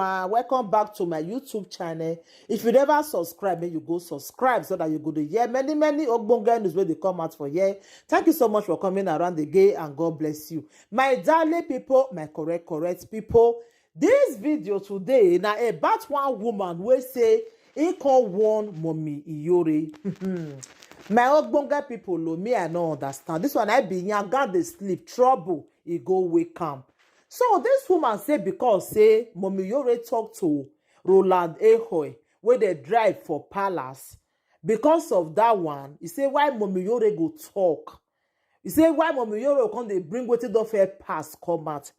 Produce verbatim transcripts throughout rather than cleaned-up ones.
Uh, welcome back to my YouTube channel. If you never subscribe, make you go subscribe so that you go to hear many, many ogbonge news wey dey come out for here. Thank you so much for coming around again, and God bless you. My darling people, my correct, correct people, this video today na about one woman wey say he come warn Mommy Iyore. My ogbonge people, oh, me, I no understand. This one, I be yanga dey sleep, trouble, e go wake am. So this woman say because say Mommy Iyore talk to Roland Ekhoe wey dey drive for palace, because of that one, he say why Mommy Iyore go talk. He say why Mommy Iyore come dey bring wetin don first pass come out.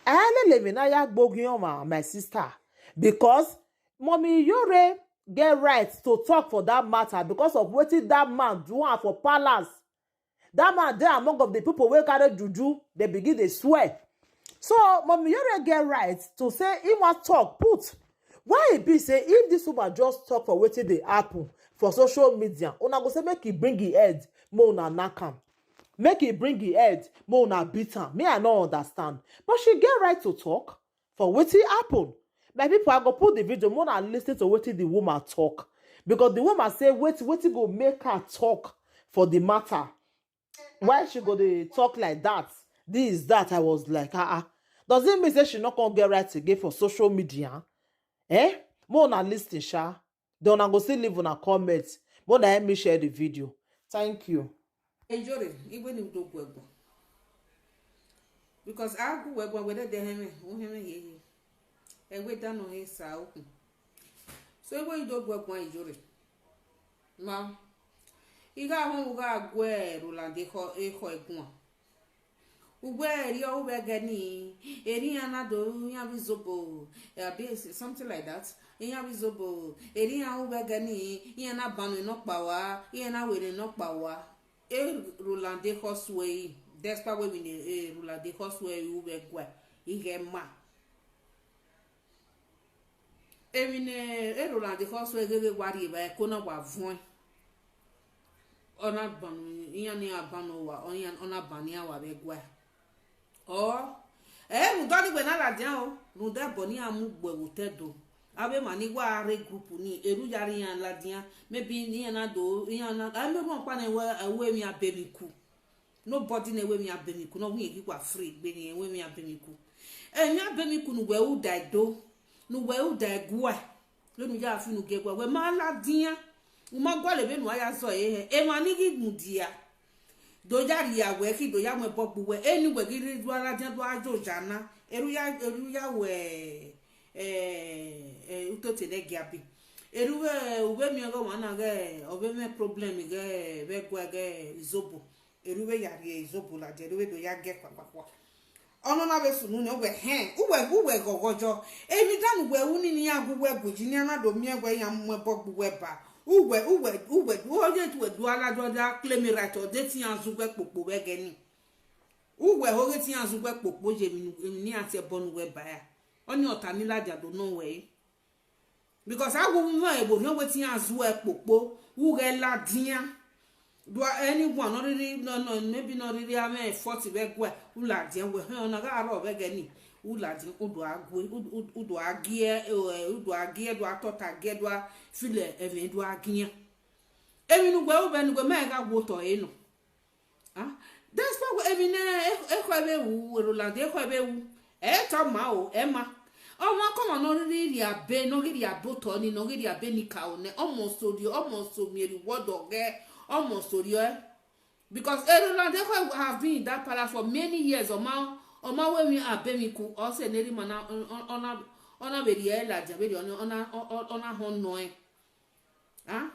Elelemi na ya gbogin ọmwa, my sister, because Mommy Iyore get right to talk for that matter because of wetin that man do am for palace. That man dey among of the people wey carry juju, they begin dey swear. So Mommy Iyore get right to say he wan talk put. Why e be say if this woman just talk for wetin dey happen for social media, una go say make e bring e head, make una knack am. Make e bring e head, make una beat am. Me, I no understand. But she get right to talk for wetin happen. My people, I go put the video, make una listen to wetin the woman talk. Because the woman say, wait, wetin go make her talk for the matter. Why she go dey talk like that? This, that, I was like, ah, ah. Does it mean say she no come get right again for social media? Eh? Make una listen, sha. Then una go still leave una comment. Make una help me share the video. Thank you. Iyore, igbe ni do guẹgbọn. Because a gu wẹ guan, wẹ dẹdẹ hẹmwẹ, u hẹmwẹ hiehie. Ẹwe da nọ he sa okun. So igbe ni do guẹgbọn Iyore. Ma, I gha họn u gha guẹ Roland ekhọ, ekhọ ẹguan. Uwẹ erriọ u vbe ẹgẹ ni, erriọ iran na do iran vbe izobo, abi something like that. Iran vbe izobo, erriọ iran u vbe ẹgẹ ni, iran na ban nọkpa ua, iran na werriẹ nọkpa ua. E Roland ekhọ suẹe, despite wẹ emwi ne e Roland ekhọ suẹe u vbe ẹguae, I ghẹ ma. Emwi ne e Roland ekhọ suẹe gheghe wa rhie evba ẹko na wa vuẹn. Ọ na ban iran ne iran ban nọ ua, ọ iran, ọ na ban iran ua vbe ẹguae. Ọ, ẹ rhunmwuda ọnii wẹ na ladian o, rhunmwuda ẹbọ ne iran mu gbe vbe otọ Ẹdo. Avbe emwa ni wa rre group ni, erha u ya rre iran ladian, maybe ne iran na do, iran na, a i miẹn orhuọn ọkpa nẹ wẹ, ẹ wẹ emwi a be emwi ku. Nobody nẹ wẹ emwi a be emwi ku, ne ọ wẹ irẹn ghi wa free egbe ne irẹn wẹ emwi a be emwi ku. Emwi a be emwi ku ne uwẹ ru da ẹdo, ne uwẹ ru da ẹguae, vbene u ya fi unu gie ẹguae, wẹ ma ladian, u ma gualọ vbene uwa ya zẹ ọre hẹ, emwa ni ghi mudia, do ya rhia wẹ, khin do ya mu ẹbọ gbe uwẹ, eni uwẹ ghi rre do a ladian do a ye oya na, erha u ya, erha u ya wẹ, eh, eh, utote nẹ giabe. Erha u vbe, u vbe miẹn ọghe ọmwa na ghẹ, ọ vbe mwẹ problem ghẹ vbe ẹguae ghẹ izobo. Erha u vbe ya rhie izobo ladian, erha u vbe do ya gie kpakpakpa. Ọnọna vbe sunu nẹ, uwẹ hẹn, uwẹ, uwẹ ghọghọ yọ. Emwi dan ne uwẹ ru ni ne iran gu uwẹ gu yi, ne iran na do miẹn wẹ iran mu ẹbọ gbe uwẹ ba. Uwẹ, uwẹ, uwẹ, ọ ye te uwẹ do a ladian, ọ da claim right, ọ de te iran zẹ uwẹ kpokpo vbe ẹghẹ ni. Uwẹ ho ghe te iran zẹ uwẹ kpokpo ye emwi ne, emwi ne iran tie ẹbọ ne uwẹ ba ra. Ọnii ọta ni ladian do nọ wẹ re. Because a wu mwẹ ebo rhiọn wẹ te iran zẹ uwẹ kpokpo, u ghẹ ladian. Do a, anyone nọ rhirhi, nọ, nọ, maybe nọ rhirhi a mwẹ fault vbe ẹguae, u ladian, wẹ hẹn, ọna gha rrọọ vbe ẹghẹ ni, u ladian, u do a gue, u, u, u do a gie, eh, u do a gie, do a tota gie, do a file ẹmwẹ, do a gian. Emwi ne uwẹ ru vbe ne uwẹ ma gha wu otọ ẹre nọ. Ah, that's why emwi ne ekhọe vbe ru, Roland ekhọe vbe ru, ẹ i ta ma o, ẹ ma. Ọmwa kọmwa ne ọ rhirhi rhia be, ne ọ ghi rhia be otọ ni, ne ọ ghi rhia be ni ka o nẹ, ọ must to rhie, ọ must to miẹn reward ọghẹ, ọ must to rhie ọe. Because Roland ekhọe have been in that palace for many years, ọ ma, ọ ma ru emwi a be emwi ku, ọ sẹ ne erha ima na, ọ, ọ, ọ na, ọ na vbe rhie ẹre ladian vberriọ ni, ọ na, ọ, ọ, ọ na họn nọ ẹn. Ah?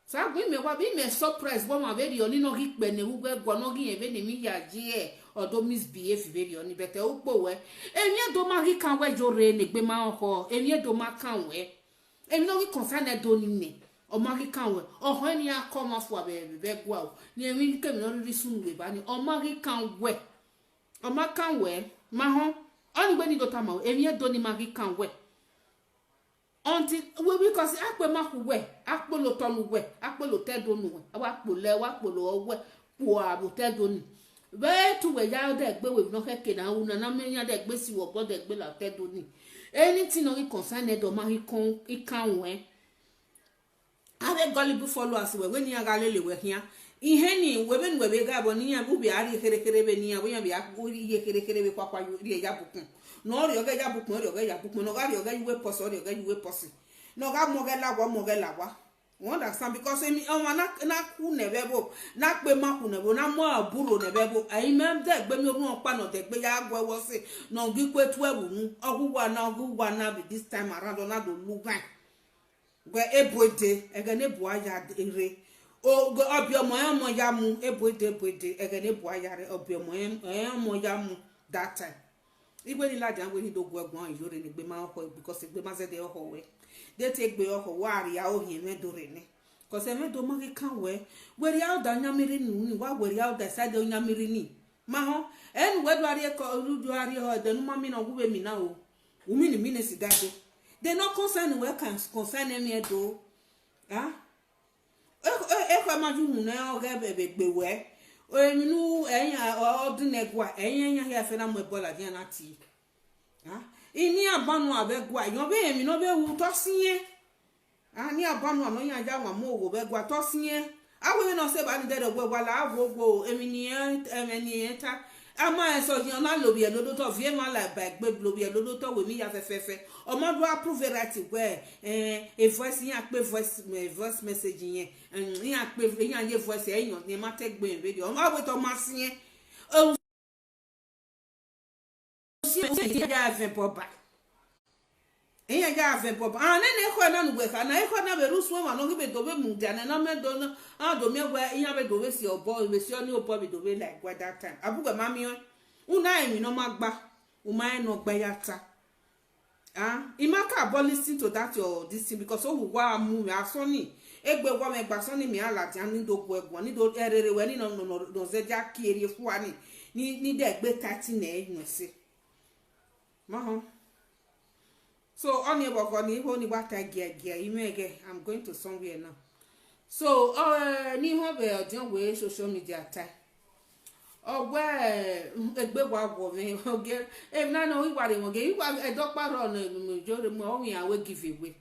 So a gu imẹ wa, vbe imẹ surprise vbe ọmwa vberriọ ni, ne ọ ghi kpẹ ne vbe uwu ẹguae, ne ọ ghi rẹn vbene emwi ya ye, ọ do misbehave vberriọ ni, but ẹ ukpo wẹ. Emwi Ẹdo ma ghi kan wẹ yo rre ne egbe ma rọkhọ, emwi Ẹdo ma kan wẹ. Emwi ne ọ ghi concern Ẹdo ni nẹ, ọ ma ghi kan wẹ. Ọ họn ne iran kọ ọmwa fua vbe, vbe ẹguae o, ne emwi kemwi ne ọ rhirhi sunu vbe eba ni, ọ ma ghi kan wẹ. Ọ ma kan wẹ, ma họn. Ọnii wẹ ne I do tama o, emwi Ẹdo ni ma ghi kan wẹ. Until, we, because akpọ ma khu uwẹ, akpọ lele otọ ne uwẹ, akpọ lele otọ Ẹdo ne uwẹ, a wa kpolo, wa kpolo uwẹ, kpua vbe otọ Ẹdo ni. Vbe te uwẹ ya dẹ egbe, wẹ ne ọ khẹke na, una na miẹn iran dẹ egbe si wẹ obọ dẹ egbe la otọ Ẹdo ni. Anything nọ ghi concern ẹdẹ, ọ ma ghi kọn ikan ruẹn. Avbe gullible followers wẹ, wẹ ne iran gha lele wẹ khian. Ihẹn ni, wẹ vbene wẹ vbe gha ẹbọ ne iran vbe ubi a rhie kherhe kherhe vbe ne iran, wẹ iran vbe a rhie kherhe kherhe vbe khuakhua rhie ya bukpọn. Ne ọ rhiọghẹ ya bukpọn, ọ rhiọghẹ ya bukpọn. Ne ọ gha rhiọghẹ ye uwu pọsi, ọ rhiọghẹ ye uwu pọsi. Ne ọ gha mu ọghẹ la owa, ọ mu ọghẹ la owa. You understand? Because emi, ọmwa na, na khu nẹ vbe ẹvbo, na kpe ma khu nẹ vbe, na mu ọburro nẹ vbe ẹvbo. Imẹ dẹgbe miẹn orhunmwu ọkpa ne ọ dẹgbe ya guẹ wẹ ọse, ne ọ ghi kue tuẹ vbe unu. Ọ ghi uwa na, ọ ghi uwa na, be this time around, ọ na do lu ghan. Wẹ ebo ede, ẹghẹ ne ebo a ya rre. O, ọbiọmọ ẹn ọmọ ya mu, ebo ede, ebo ede, ẹghẹ ne ebo a ya rre, ọbiọmọ ẹn, ẹn ọmọ ya mu that time. Igbe ni ladian wẹ ne I do gu ẹguan iyore ne egbe ma ọkhọ, because egbe ma zẹdẹ ọkhọ wẹ. De te egbe ọkhọ, wa rhie aro hin mwẹ do rre nẹ. Because ẹmwẹ do ma ghi kan wẹ, wẹ rhie aro da yan mi rri ni, wa wẹ rhie aro da side ọ yan mi rri ni. Ma họn, ẹ ne uwẹ do a rhie kọ, u do a rhie họ ẹdẹ ne u ma mina, ọ gu vbe mina o. U mini, mini sida do. De ne ọ concern wẹ can concern ẹmwẹ do. Ah? Ekhọe ma ju unu nẹ, ọ ghẹ vbe egbe wẹ. Emwi ne ẹyan ọ din nẹ gua, ẹyan, ẹyan hia fẹ na mu ẹbọ ladian na tie. Ah, inian banua vbe gua, yọn vbe emwi ne ọ vbe ru tọ siẹn. Ah, inian banua nọ iran ya wan mu ogho vbe gua tọ siẹn. A wẹ vbene ọ sẹ evba ni dẹdẹ wẹ wa la, a wo wo emwi ni, ẹmwẹ ni ta. A ma rẹn sẹ ọyẹn, ọ na lovbiẹ lodotọ, viẹ emwa la ba egbe lovbiẹ lodotọ, wẹ emwi ya fẹfẹfẹ. Ọ ma do approve right wẹ, eh, e voice, iran kpe voice, eh, voice message yẹn. Mm, iran kpe, iran ye voice ẹ yọn, ne ma te gbe vberriọ. Ọ ma wẹ te ọ ma siẹn. Ọ siẹn, iran ya vẹ bọba. Iran ya vẹ bọba. A nene ekhọe na ne uwẹ kha na, ekhọe na vbe rre usun emwa ne ọ ghi vbe do vbe mudia nẹ, ne a mẹ do na, a do miẹn wẹ iran vbe do vbe si obọ, vbe si ọnii obọ vbe do vbe la ẹguae that time. Abọ uwẹ ma miẹn ọẹn. U na rẹn emwi ne ọ ma gba, u ma rẹn ne ọ gba ya ta. Ah, I ma ka bọ listen to that your this thing, because ohu wa mu mwẹ asọn ni, egbe wa mwẹ gba asọn ni, mẹ a ladian ni do gu ẹguan, ni do ẹrere wẹ ni nọ, nọ, nọ, nọ zẹdia kie rrie fua ni, ni, ni dẹ egbe ta ẹtin nẹ nọ ẹse. Ma họn. So, ọnii vbe ọghọ ni, igho ni wa ta giẹgiẹ, I mwẹ ghẹ, I'm going to somewhere now. So, ọ, eh, ne I họn vbe ọdiọn wẹ social media ta. Ọ wẹ, mm, egbe wa wọ mwẹ, ogie, emwi na nọ, I wa rre mwẹ ogie, I wa ẹdẹ ọkpa rrọọ ne, mm, yo rre mu, ọ khian wẹ give away.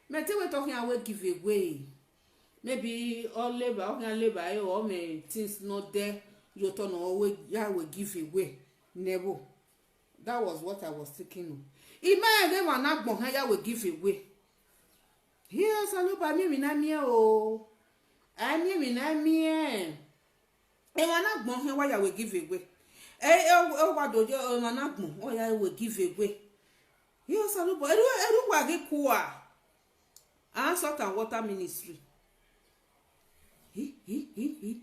Mẹ te wẹ te ọ khian wẹ give away. Maybe ọ leva, ọ khian leva ẹre, ọ mwẹ things ne ọ dẹ ye otọ ne ọ wẹ ya wẹ give away nẹ vbo. That was what I was thinking of. I ma rẹn ghe emwa ne agbọn khian ya wẹ give away. Hie Osanobua, miẹn emwi na miẹn o. A miẹn emwi na miẹn. Emwa ne agbọn khian wa ya wẹ give away. E, e, e wa do ye emwa ne agbọn, ọ ya wẹ give away. Hie Osanobua, erhu, erhu wa ghi kua. A Salt and Water Ministry. Hi, hi, hi, hi.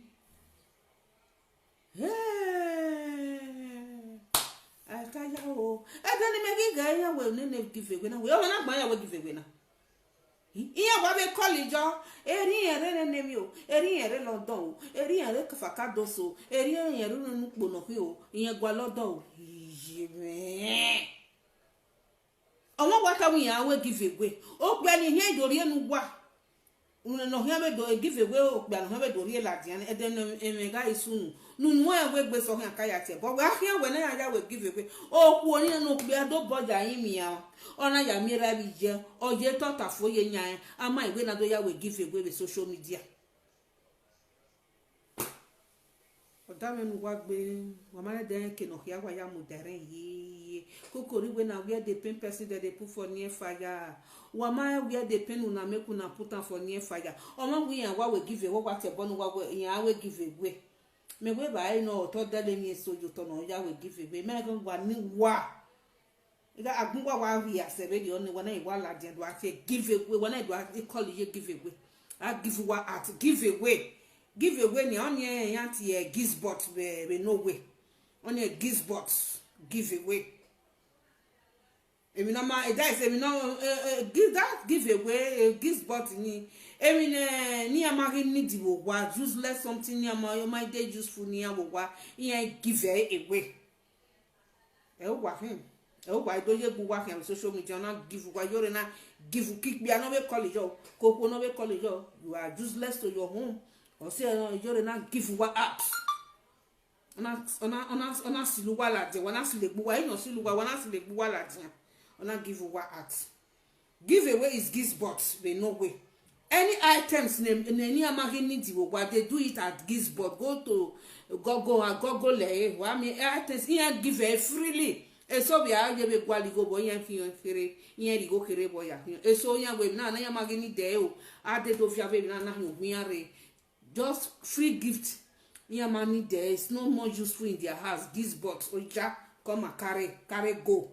Hey! A ta ya o. Ẹdẹ ne imẹ ghi ghẹ iran wẹ nene give away na, wẹ ọmwa na gba ya wẹ give away na. Iran wa vbe call iyọ, erriẹn rre nene emwi o, erriẹn rre London o, erriẹn rre Fakadoso, erriẹn rre unu ukpo nọ khin o, iran gua London o. Iye mwẹ. Ọmwa wa ta wẹ iran wẹ give away. Okpia ni hian do rhie ne uwa. Unu ne ọ khian vbe do give away, okpia ne ọ khian vbe do rhie ladian, ẹdẹ ne ẹmwẹ gha sunu. Ne unu ẹn wẹ gbe sẹ ọ khian ka ya tie ẹbọ. Wẹ a khian wẹ ne a ya wẹ give away. Okhuo ni ne okpia do bọ ya rinmwian, ọ na ya miẹn erha vbe iye, ọ ye tota fo ye yan ẹn, a ma wẹ ne a do ya wẹ give away vbe social media. Ọ da mwẹ ne uwa gbe, wa ma rẹn ẹdẹ rẹn eke ne ọ khia wa ya mudia rẹn ye. Koko rre wẹ na, where they pain person, they dey put for near fire. Wa ma rẹn where they pain una, make una put am for near fire. Ọmwa wẹ iran wa wẹ give away, wa tie ẹbọ ne uwa wẹ iran wẹ give away. Mẹ wẹ evbare nọ, otọ dẹlẹ emwi eso ye otọ ne ọ ya wẹ give away. Mẹ ghe wa ni wa. Ighẹ agbọn uwa wa rhie asẹ vberriọ ni, wa na wa ladian do a tie give away, wa na do a call iye give away. A give uwa out, give away. Give away ni, ọnii iran tie gift bot vbe, vbe Norway. Ọnii gift bot, give away. Emwi ne ọ ma, eh, that is emwi ne ọ, eh, eh, give, that give away, eh, gift bot ni. Emwi ne, ne iran ma ghi need vbe owa, useless something ne iran ma, ma dey useful ne iran vbe owa, iran give away. Ẹ uwa khin, ẹ uwa do ye gbe uwa khian vbe social media, ọ na give uwa, iyore na give uki ikpia ne ọ vbe call iyọ, koko ne ọ vbe call iyọ, you are useless to your home. Ọ sẹ iyore na give uwa out. Ọ na, ọ na, ọ na, ọ na silo uwa ladian, wa na silo egbe uwa, iyọn silo uwa, wa na silo egbe uwa ladian. Ọ na give uwa heart. Giveaway is Gizbot vbe Norway. Any items ne, ne, ne a ma ghi need vbe owa, they do it at Gizbot. Go to Google, a Google ẹre, wa miẹn items, iran give ẹre freely. Eso vbe a ye vbe gualọ igho obọ, iran khian kherhe, iran rhie igho kherhe vbọ ya khian. Eso iran wẹ na, na iran ma ghi need ẹre o. A de do viọ vbe emwi na na hin owian rre. Just free gift. Iran ma need ẹre, it's no more useful in their house. Gizbot, oja, come and carry, carry go.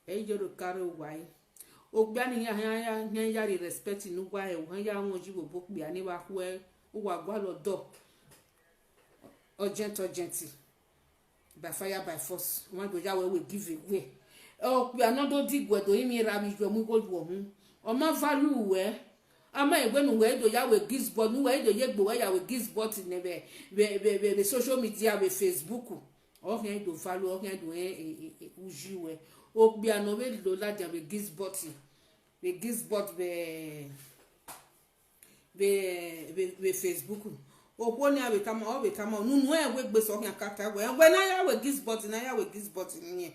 Ẹ i yọrọ carry uwa ẹre. Okpia ni iran, iran, iran ya rhie respect ne uwa ẹre, iran ya wọn yi vbe obọ okpia ni vbe khuẹ, uwa gualọ dọ. Urgent, urgent. By fire, by force. Ọ ma do ya wẹ wẹ giveaway. Okpia ne ọ do diguẹ do rinmwian erha vbe iyuẹ mu igho yuọ uhunmwu. Ọ ma value ruẹ. A ma wẹ ne uwẹ do ya wẹ Gizbot, ne uwẹ do ye egbe uwẹ ya wẹ Gizbot nẹ vbe, vbe, vbe, vbe, vbe social media, vbe Facebook. Ọ khian do value, ọ khian do rẹn, e, e, e, uyi ruẹ. Okpia ne ọ vbe lo ladian vbe Gizbot, vbe Gizbot vbe, vbe, vbe, vbe Facebook. Okhuo ni a vbe tama, ọ vbe tama, unu ẹ wegbe sẹ ọ khian ka ta wẹ, wẹ na ya wẹ Gizbot, na ya wẹ Gizbot nẹ.